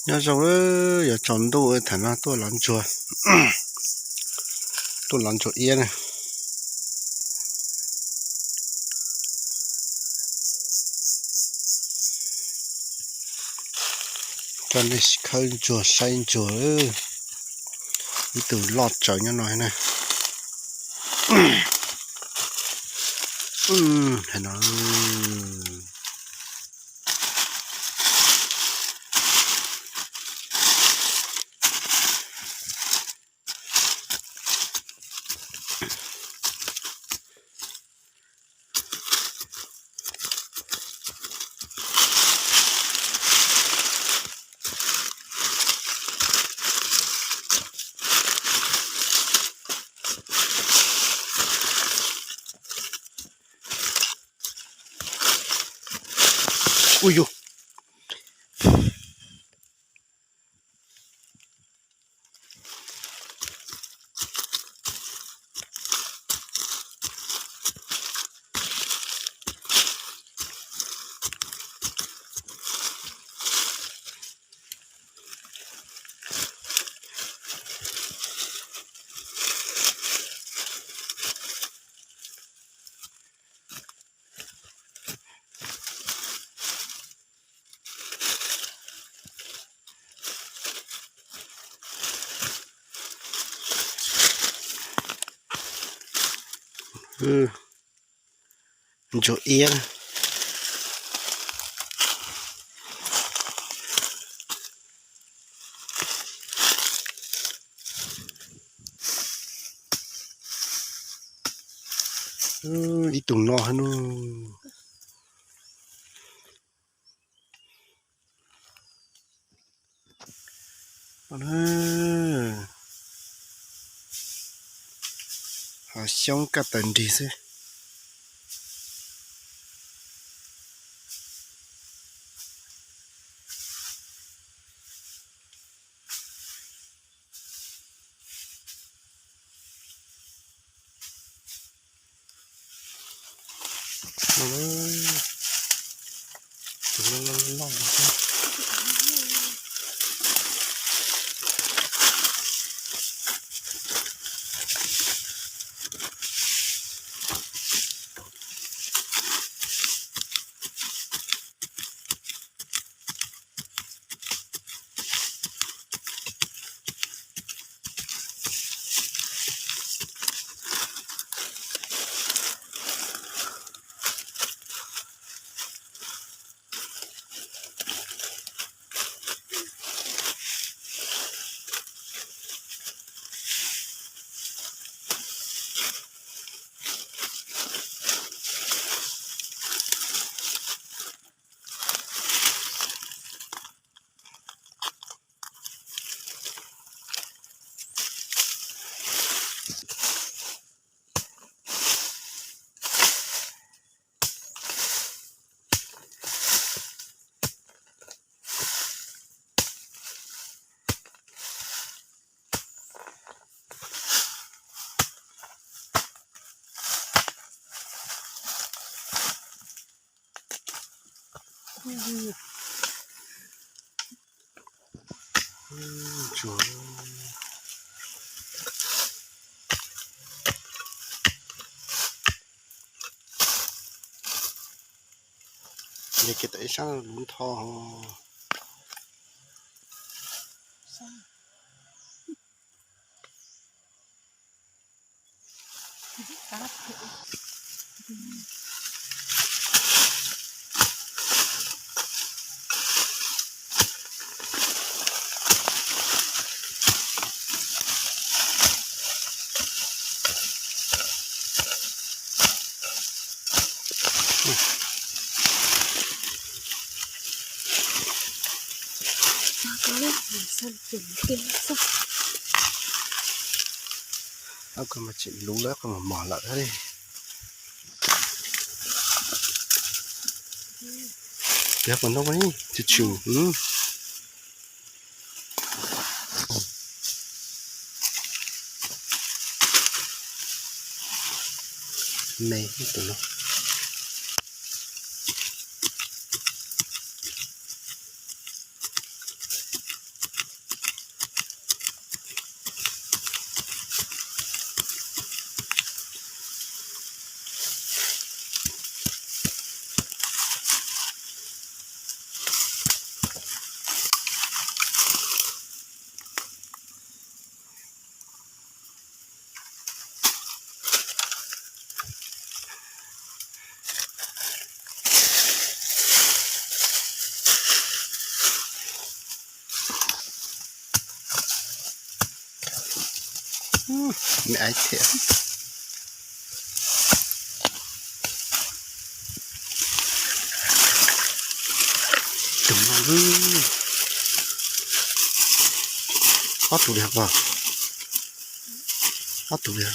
Nyob zoo, yuav tsaus ntuj tham no tuaj lov ntsuag, tuaj lov ntsuag iab na. Coj nej khawb ntsuag saib ntsuag, ib tug loj tsawv nyob no na. No. Ui yus. Ntsuag iab. Ib tug no no. Hav xyoob kaj tawm nrig xwb. Yog kev tawm ib sab lub nthos. Ab, koj mas tseem luv lawm, koj mas mos lawm thiab li. Piav kom noj, tshwm tshwm. Me tus no. Me aiv thiab. Tus no, ob tug li os, ob tug li.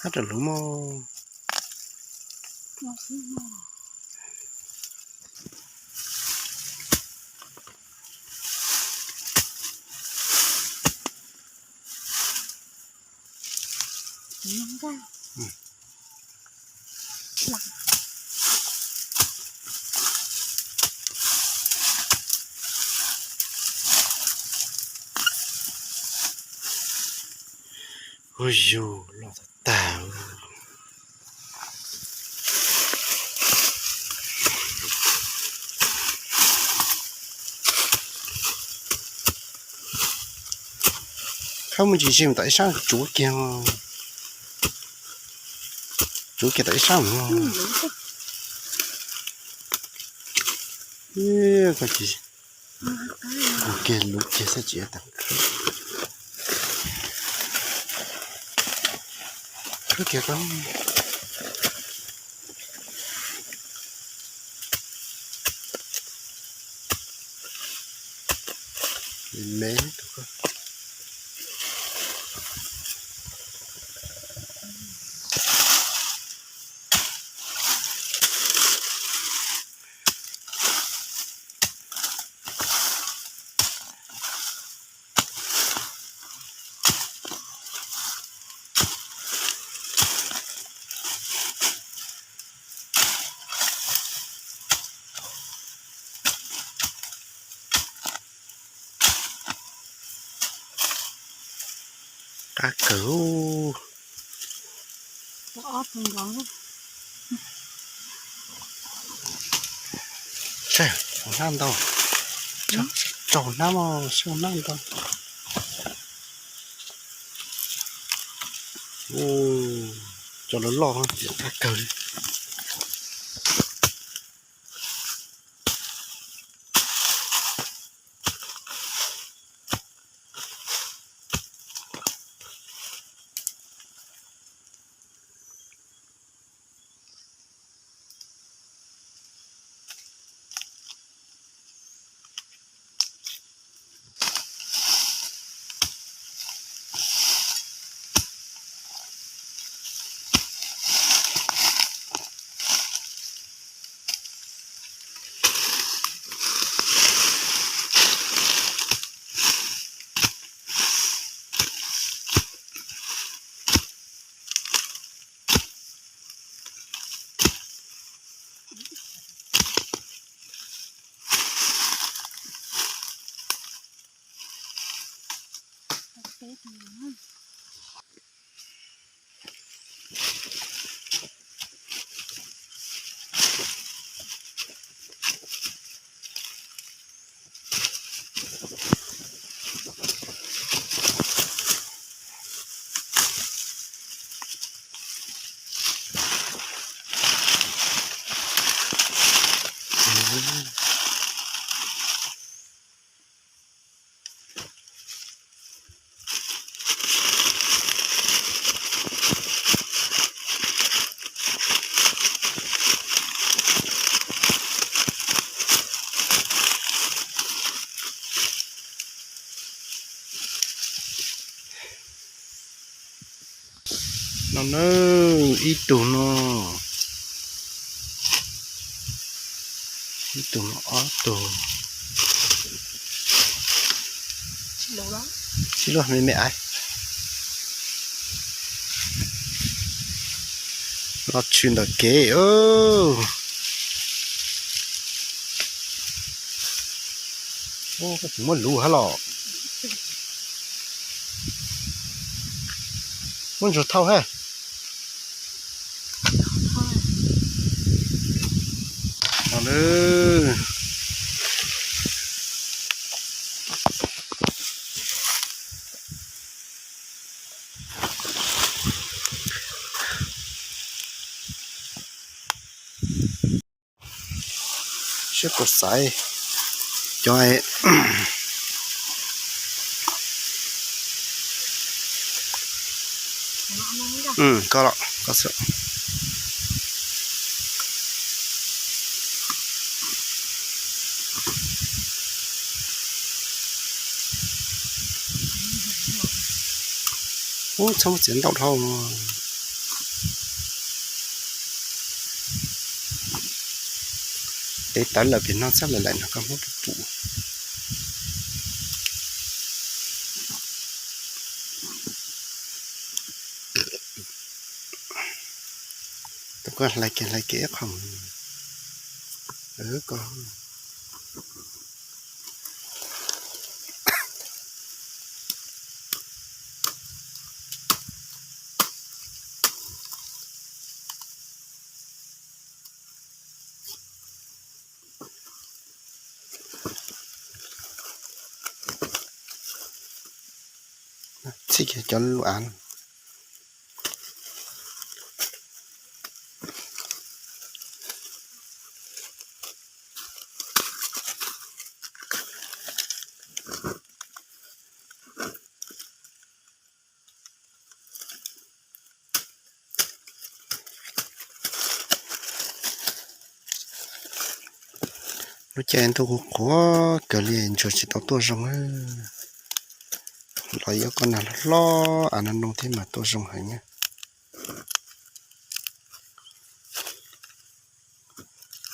Hab rau lub mog. Ua yus los tag tag. Khawb mus tsis tsis tom ib sab tsuav kiag, tsuav kiag tom ib sab. Koj tsis, ua kiag lub kiag xwb tsis tau khawb. Khawb kiag koj. Me, Qab kawg. Saib, hnab ntau. Tsaug hnab, saib hnab ntau. Cov loj loj tias qab kawg li. No na, ib tug no, ib tug no, ob tug. Sib luag me me aiv. Los tshwm ntawm kev. Koj tsis muab luv hab los? Muab ntsuag thauj hab. Siab kos xaiv cov. Koj los koj xwb. Ub, txhob muab txiav ntau dhau. Tev tawv lawm pem no txhob lawm lawm no koj muab pum pum. Tus koj hlais kiag hlais kiag ib qho. Koj txhij kiag cov lub av. Lub caij ntuj qhuav qhuav kawg li ntsuag tsis tau tuaj zoo. Los yuav koj nag hlob hlob av no noo thiab mas tuaj zoo heev na.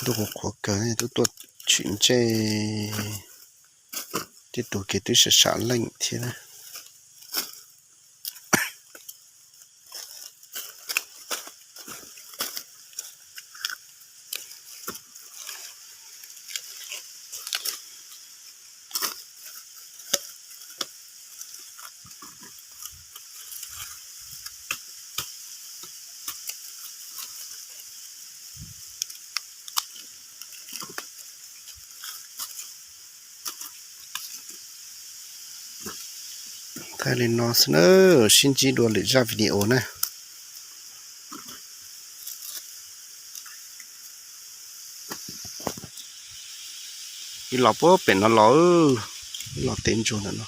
Ntuj qhuav qhuav kawg twb tuaj tshwm ntsej. Tej tug kev twb sam sam leej thiab na. Thaij li no xwb na, sib ntsib dua lwm zaj video na. Ib los puag pem no los, ib los tev ntsuag ntawm no.